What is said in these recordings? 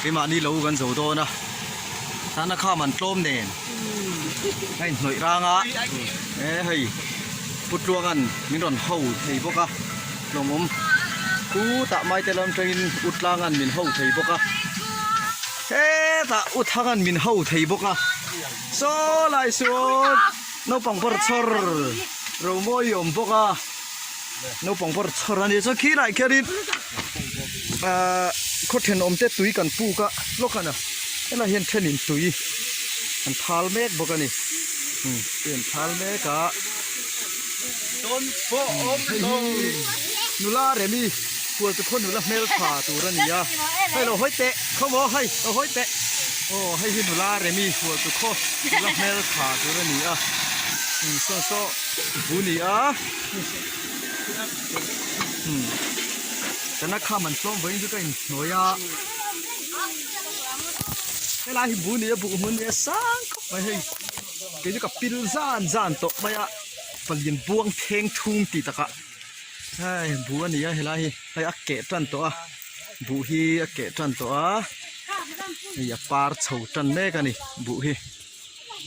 Keimahni lo kan zo dawn a, tana kham an tlawm nen a inhnawih rang a, e hei Pu Tluanga'n min rawn ho thei bawk a, tlawmawm khutah Maite lam atangin U Tlanga'n min ho thei bawk a, hetah U Thanga'n min ho thei bawk a, saw lai sawn naupang pawr chhawr Romawi a awm bawk a. Naupang pawh chhawr a ni chuan khi laiah khianin ahh khaw thenawm te tui kan puk a lawk a helai hian thenin tui an thal mek bawk a ni umm tui an thal mek a hei hi nula remi hual chu khaw nula hmeltha tur a ni a hei lo hawi teh khawmaw hei lo hawi teh aw hei hi nula remi hual chu khaw nula hmeltha tur a ni a umm saw saw bu ni a. Tana kham an tlawm vawiin chu ka inhnuai a helai hi bu ni a buk hmun ni a sang khawp mai hei kei chu ka pil zan zan tawh mai a palian buang thleng thung tih takah hei bu a ni a helai hi hei a keh tan tawh a buh hi a keh tan tawh a hei a par chho tan mek a ni buh hi.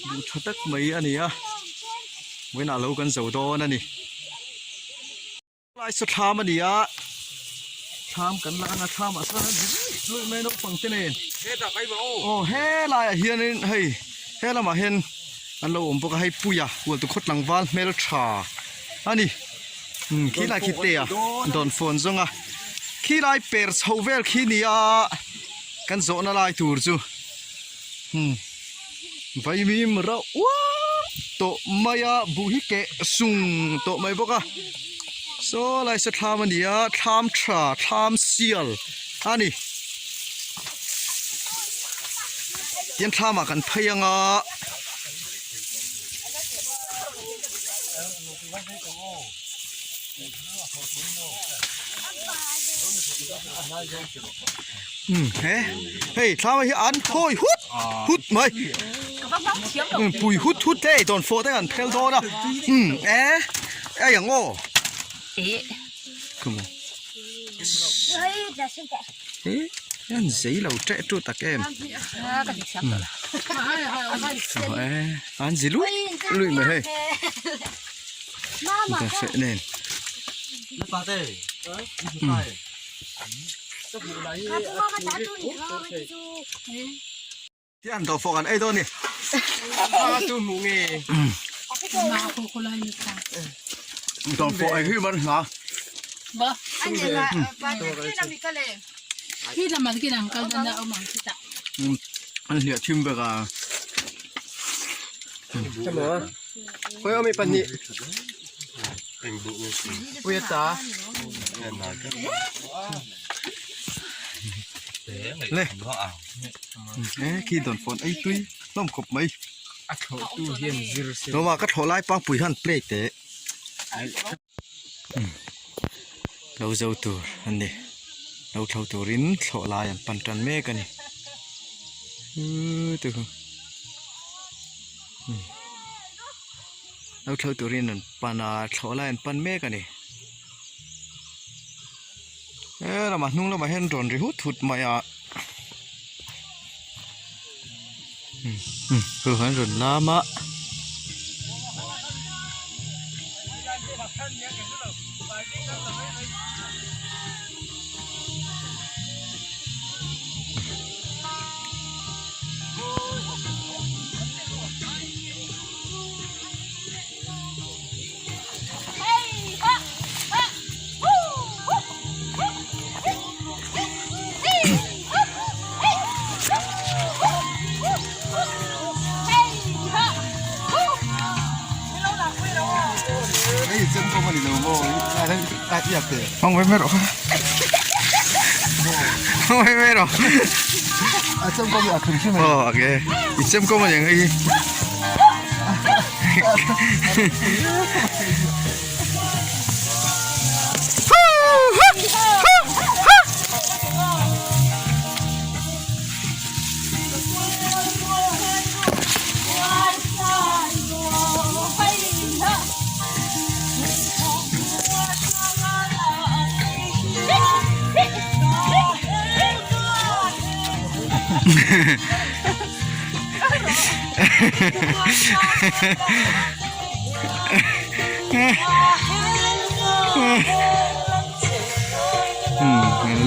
Duh tha tak mai a ni a, vawiinah lo kan zo dawn a ni. Lai saw thlam a ni a, thlam kan la ang a, thlam ah sawn luih mai naupang te nen. Aw helaiah hianin hei he lamah hian an lo awm bawk a, hei Puia Hualtu khaw tlangval hmeltha a ni. Umm khilai khi te a dawn fawn zawng a, khilai per chho vel khi nia kan zawhna lai tur chu. Hmm vaimim rauh uar tawh mai a buh hi keh sung tawh mai bawk a saw lai saw thlam a ni a thlam tha thlam sial a ni tian thlam ah kan phei ang a. Um he hei thlam hi an phawi hut hut mai um pui hut hut te dawn fawh te an phel dawn a um e ei ang aw e an zei lo teh tu tak em e an zi lui lui mai hei hreh nen Tian do fawk an ei dawn ni. Do fawk ei hi man hna. An hliah thim vek a. Le e khi dawn phone ei tui hlawm khawp mai a thlawh tu hian zir se hlawm a ka thlawh lai pangpui hian play teh lo zo tur a ni lo thlo turin thlawh lai an pan tan mek a ni uuu te khu. Lo thlo turin an pan a thlawh lai an pan mek a ni he lamah hnung lamah hian rawn ri hut hut mai a um an rawn lam a. Không phải mấy rồi Không phải mấy rồi Ờ, ok. I chem ko man yang hei.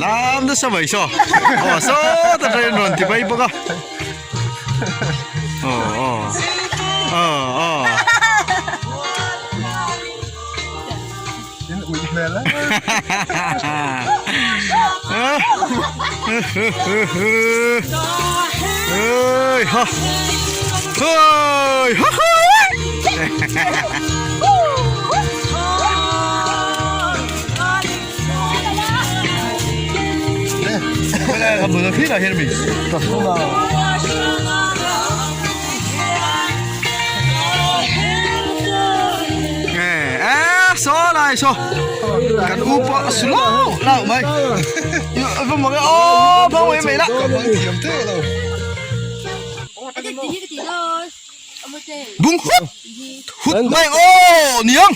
Lam nasa mai saw aw sawta train rawn ti mai bawk a aw aw aw aw In ui hmel a. Ơi ha. Ơi ha ha. Saw lai saw kan u pawh su lau lau mai va mawng e aw bang mai mai la bung hut hut mai aw niang.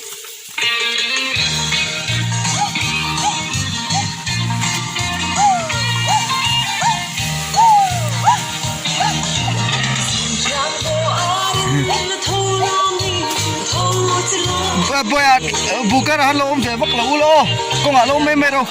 Bawiah bukar ah lo awm ve vak lo ula aw kawngah lo awm mai mai rawh.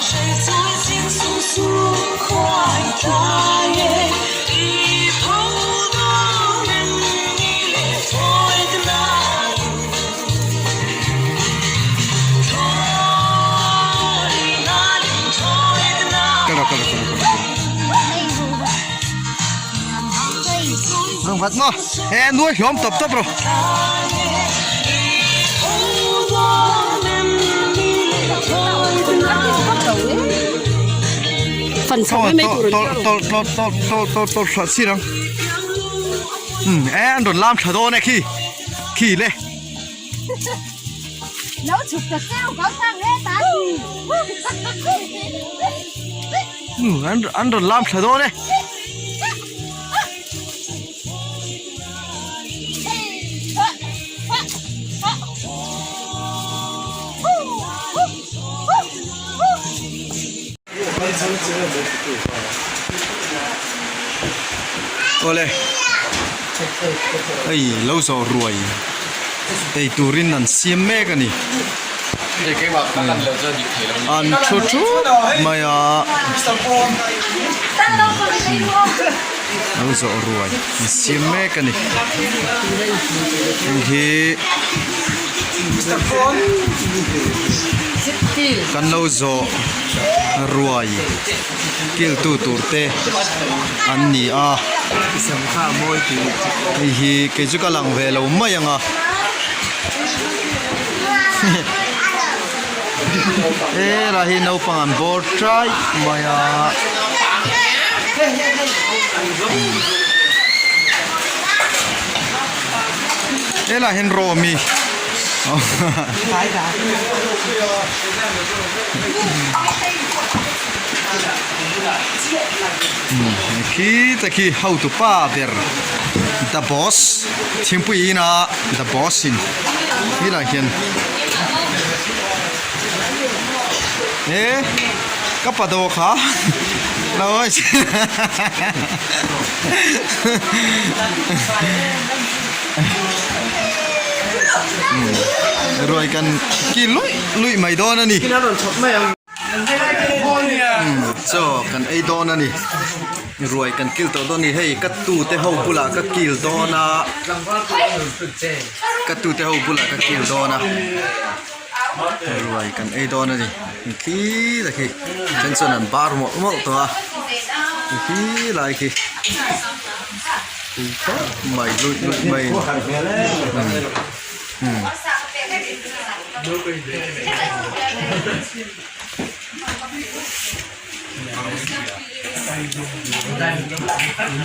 Rung vat maw he nuai hlawm tawp tawp rawh. E an rawn lam tha dawn e khi khi le. An rawn lam thla dawn e. Awle hei lo zawh ruai ei turin an siam mek a ni an thu thup mai a lo zawh ruai an siam mek a ni hei hi. Kan lo zawh ruai kiltu tur te an ni a hei hi kei chu ka lang ve lo mai ang a helai hi naupang an bawr ṭai mai a. Helai hian Rawmi khi te khi hotu pa ber the boss thingpui ina the boss in helai hian e ka pa dawh kha lo Ruai kan ki luih luih mai dawn a ni. Chaw kan ei dawn a ni. Ruai kan kil tawh dawn a ni. Hei ka tute ho bulah ka kil dawn a. Ka tute ho bulah ka kil dawn a. Ruai kan ei dawn a ni. Khi ta khi then chuan an bar mawlh mawlh tawh a. Khi lai khi. Mai luih luih mai.